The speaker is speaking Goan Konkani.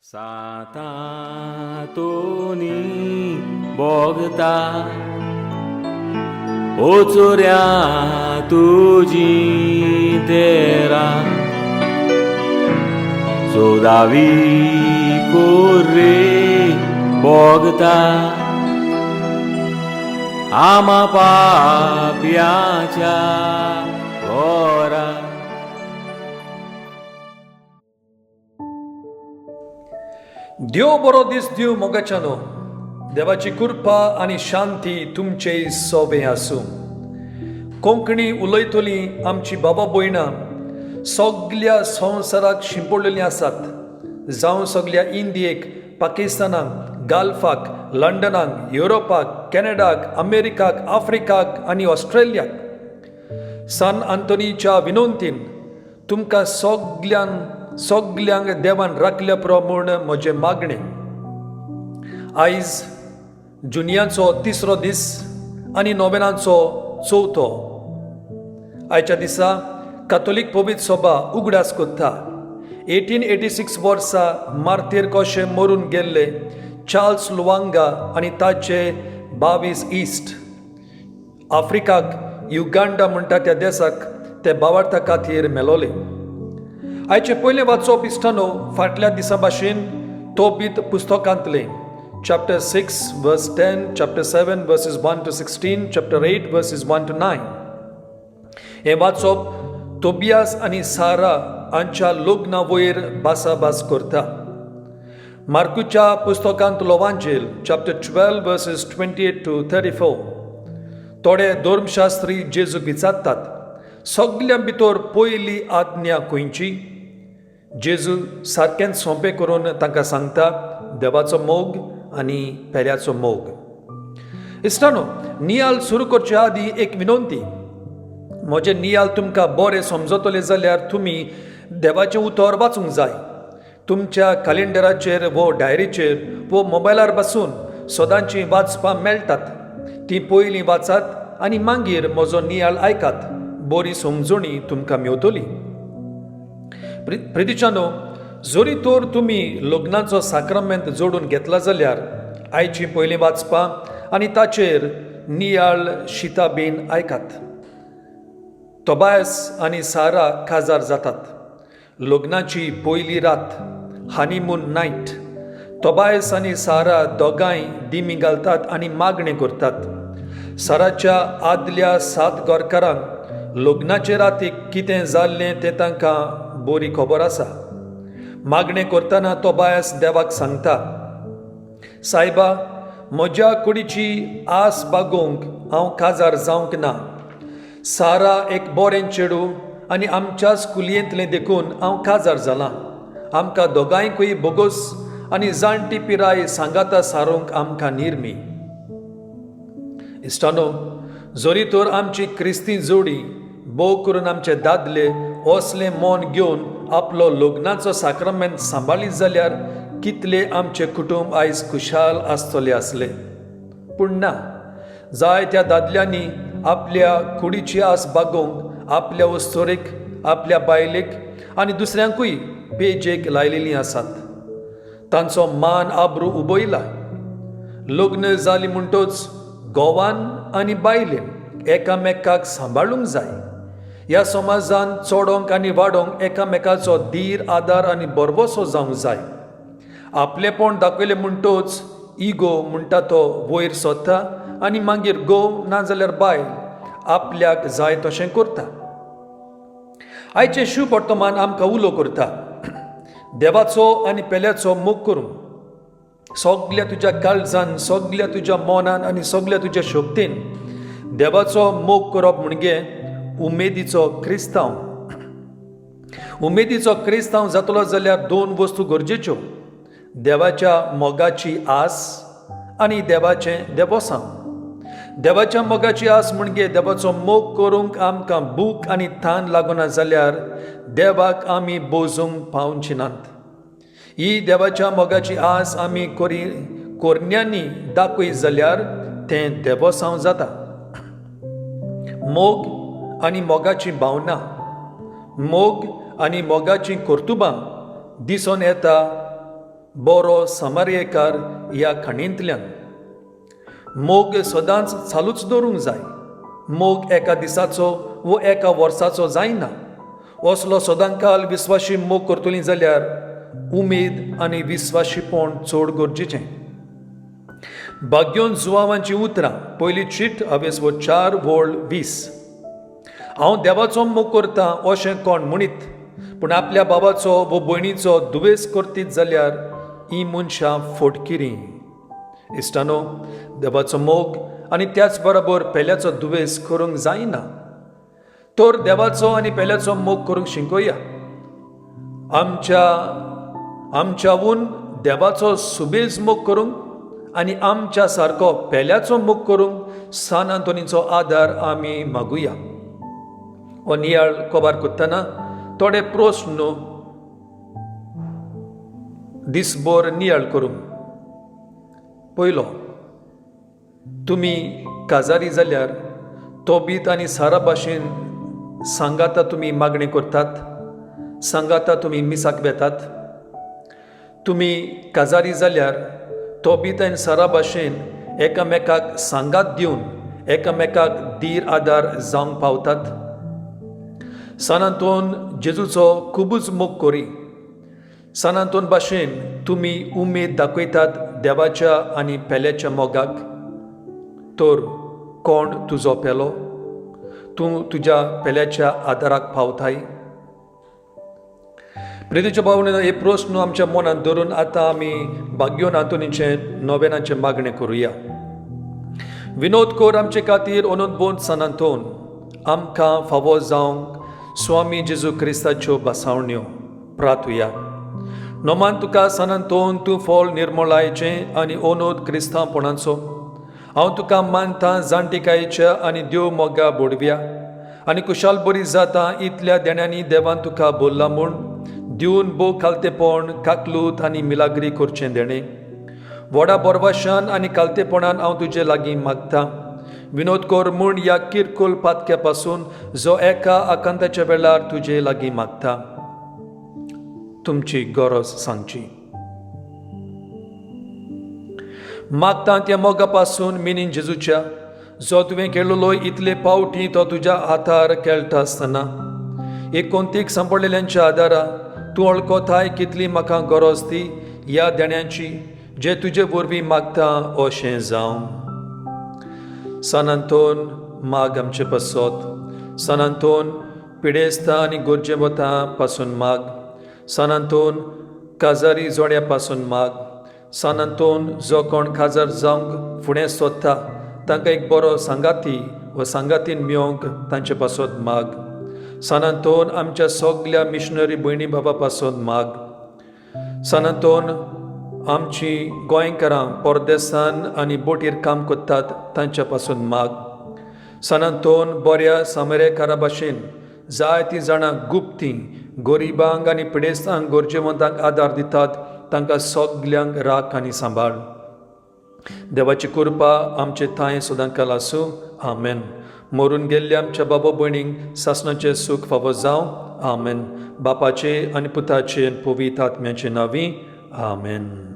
सातातोनी भोगता ओचोऱ्या तुजी तेरा चोदावी कोर्रे भोगता आमा पाप्याच्या घरा. देव बरो दीस दिवं मोगाच्यानो. देवाची कृपा आनी शांती तुमचे सोबें आसूं. कोंकणी उलयतली आमची बाबा भयणां सगल्या संवसाराक शिंपडलेलीं आसात, जावं सगल्या इंडियेक, पाकिस्तानाक, गाल्फाक, लंडनाक, युरोपाक, कॅनडाक, अमेरिकाक, आफ्रिकाक आनी ऑस्ट्रेलियाक. सान आंतोनीच्या विनंतीन तुमकां सगल्यांक सगल्यांक देवान राखल्या पुरो म्हूण म्हजें मागणें. आयज जुनियाचो तिसरो दीस आनी नोवेनाचो चवथो. आयच्या दिसा कातोलीक पवित्र सभा उगडास कोत्ता 1886 वर्सा मार्तीर कशें मरून गेल्ले चार्ल्स लुवांगा आनी ताचे 22 इश्ट. आफ्रिकाक युगांडा म्हणटा त्या देसाक ते बावार्था खातीर मेलोले. आयचें पयलें वाचप इश्टानो, फाटल्या दिसा भाशेन तोबीत पुस्तकांतलें, chapter 6 verse 10, chapter 7 verses 1 to 16, chapter 8 verses 1 to 9. हें वाचप तोबियास आनी सारा हांच्या लग्ना वयर भासाभास करता. मार्कुच्या पुस्तकांतलो वांजेल, chapter 12 verses 28 to 34. थोडे धर्मशास्त्री जेजूक विचारतात, सगल्यां भितर पयली आज्ञा खंयची? जेजू सारकेंच सोंपें करून तांकां सांगता, देवाचो मोग आनी पेल्याचो मोग. इश्टानो, नियाल सुरू करचे आदीं एक विनंती. म्हजें नियाल तुमकां बरें समजतलें जाल्यार तुमी देवाचें उतर वाचूंक जाय. तुमच्या कॅलेंडराचेर वो डायरीचेर वो मोबायलार बसून सदांचीं वाचपां मेळटात. तीं पयलीं वाचात आनी मागीर म्हजो नियाळ आयकात. बरी समजणी तुमकां मेवतली. प्रितीच्यानो, जरी तर तुमी लग्नाचो साक्रामेंत जोडून घेतला जाल्यार आयची पयलीं वाचपां आनी ताचेर नियाळ शिता बीन आयकात. तोबायस आनी सारा काजार जातात. लग्नाची पयली रात, हनीमून नायट. तोबायस आनी सारा दोगांय दिमी घालतात आनी मागणें करतात. साराच्या आदल्या सात गोरकारांक लग्नाचे रातीक कितें जाल्लें तें तांकां बरी खबर आसा. मागणें करतना तोबायस देवाक सांगता, सायबा, म्हज्या कुडीची आस बागोवंक हांव काजार जावंक ना. सारा एक बरें चेडूं आनी आमच्याच कुलयेंतलें देखून हांव काजार जालां. आमकां दोगांयकूय बोगोस आनी जाणटी पिराय सांगाता सारूंक आमकां निर्मी. इश्टानो, जरी तर आमची क्रिस्ती जोडी, भोव करून आमचे दादले, असलें मन घेवन आपलो लग्नाचो साक्रामेंत सांबाळीत जाल्यार कितले आमचे कुटुंब आयज खुशाल आसतले आसले. पूण ना, जायत्या दादल्यांनी आपल्या कुडीची आस बागोवंक आपल्या वस्तोरेक, आपल्या बायलेक आनी दुसऱ्यांकूय पेजेक लायलेलीं आसात. तांचो मान आब्रू उबयला. लग्न जाली म्हणटच घोवान आनी बायलेन एकामेकाक सांबाळूंक जाय. ह्या समाजान चडोवंक आनी वाडोवंक एकामेकाचो धीर, आदार आनी भरवसो जावंक जाय. आपलेपण दाखयलें म्हणटच इगो म्हणटा तो वयर सोदता आनी मागीर घोव नाजाल्यार बायल आपल्याक जाय तशें करता. आयचें शुभ वर्तमान आमकां उलो करता, देवाचो आनी पेल्याचो मोग करूंक. सगल्या तुज्या काळजान, सगल्या तुज्या मनान आनी सगल्या तुज्या शक्तीन देवाचो मोग करप म्हणजे उमेदीचो क्रिस्तांव. उमेदीचो क्रिस्तांव जातलो जाल्यार दोन वस्तू गरजेच्यो, देवाच्या मोगाची आस आनी देवाचें देवोसांव. देवाच्या मोगाची आस म्हणजे देवाचो मोग करूंक आमकां भूक आनी तान लागना जाल्यार देवाक आमी बोजूंक पावची नात. ही देवाच्या मोगाची आस आमी कोरी कोरण्यांनी दाखयत जाल्यार तें देवोसांव जाता. मोग आनी मोगाची भावना, मोग आनी मोगाचीं कर्तुबां दिसोन येता. बरो सामारयेकार ह्या काणयेंतल्यान. मोग सदांच चालूच दवरूंक जाय. मोग एका दिसाचो वो एका वर्साचो जायना. असलो सदांकाल विस्वाशी मोग करतलीं जाल्यार उमेद आनी विस्वाशीपण चड गरजेचें. भाग्योन जुवांवांचीं उतरां, पयली चीट अवेसवो 4 वळ 20. हांव देवाचो मोग करतां अशें कोण म्हणीत, पूण आपल्या बाबाचो वो भयणीचो दुवेस करतीत जाल्यार ही मनशां फोटकिरीं. इश्टानो, देवाचो मोग आनी त्याच बरोबर पेल्याचो दुवेस करूंक जायना, तर देवाचो आनी पेल्याचो मोग करूंक शिकोया. आमच्यावून देवाचो सुबेज मोग करूंक आनी आमच्या सारको पेल्याचो मोग करूंक सान आंतोनीचो आदार आमी मागुया. हो नियाळ कबार करतना थोडे प्रस्न दिसभर नियाळ करूंक. पयलो, तुमी काजारी जाल्यार तोबीत आनी सारा भाशेन सांगाता तुमी मागणें करतात, सांगाता तुमी मिसाक वेतात. तुमी काजारी जाल्यार तोबीत आनी सारा भाशेन एकामेकाक सांगात दिवन एकामेकाक धीर आदार जावंक पावतात. सान आंतोन जेजूचो खुबूच मोग करी. सान आंतोन भाशेन तुमी उमेद दाखयतात देवाच्या आनी पेल्याच्या मोगाक. तर कोण तुजो पेलो? तूं तुज्या पेल्याच्या आदाराक पावताय? प्रितीच्या भावनेन हे प्रस्न आमच्या मनांत धरून आतां आमी भाग्योन आंतोनीचें नोवेनाचें मागणें करुया. विनोद कर आमचे खातीर अनंत सान आंतोन, आमकां फावो जावंक स्वामी जेजू क्रिस्ताच्यो बसावण्यो प्रातुया. नोमान तुका सान आंतोन, तूं फळ निर्मळायचें आनी अनोद क्रिस्तांवपणाचो. हांव तुका मानता जाणटिकायेच्या आनी देव मोगा बोडव्या आनी कुशाल बरी जाता इतल्या देण्यांनी देवान तुका बोल्ला म्हूण दिवन भोव खालतेपण काकलूत आनी मिलाग्री करचें देणें. व्हडा बोरवाशान आनी कालतेपणान हांव तुजे लागीं मागता. विनोद कर म्हूण ह्या किरकोळ पातक्या पासून जो एका आकांताच्या वेळार तुजे लागीं मागता. तुमची गरज सांगची. मागता त्या मोगा पासून मिनीन जेजूच्या, जो तुवें केल्लो इतले पावटी तो तुज्या हातार खेळटा आसतना एकोंतीक सांपडलेल्यांच्या आदारा तूं वळखताय कितली म्हाका गरज ती ह्या देण्यांची जे तुजे वरवीं मागता अशें जावं. सान आंतोन माग आमचे पासत. सान आंतोन पिडेस्तां आनी गरजेवतां पासून माग. सान आंतोन काजारी जोड्या पासून माग. सान आंतोन जो कोण काजार जावंक फुडें सोदता तांकां एक बरो सांगाती वा सांगातीन मेळोवंक तांचे पासत माग. सान आंतोन आमच्या सगल्या मिशनरी भयणी बाबा पासून माग. सान आंतोन आमची गोंयकारां परदेसान आनी बोटीर काम करतात तांच्या पासून माग. सान आंतोन बऱ्या सामरेकारा भाशेन जायतीं जाणां गुप्तीं गरिबांक आनी पिडेस्तांक गरजेवंतांक आदार दितात तांकां सगल्यांक राख आनी सांबाळ. देवाची कृपा आमचे थांय सदांकाल आसूं. आमेन. मरून गेल्ल्या आमच्या बाबा भयणींक सासणाचें सूख फावो जावं. आमेन. बापाचे आनी पुताचे पवित्र आत्म्याचे नांवी आमेन.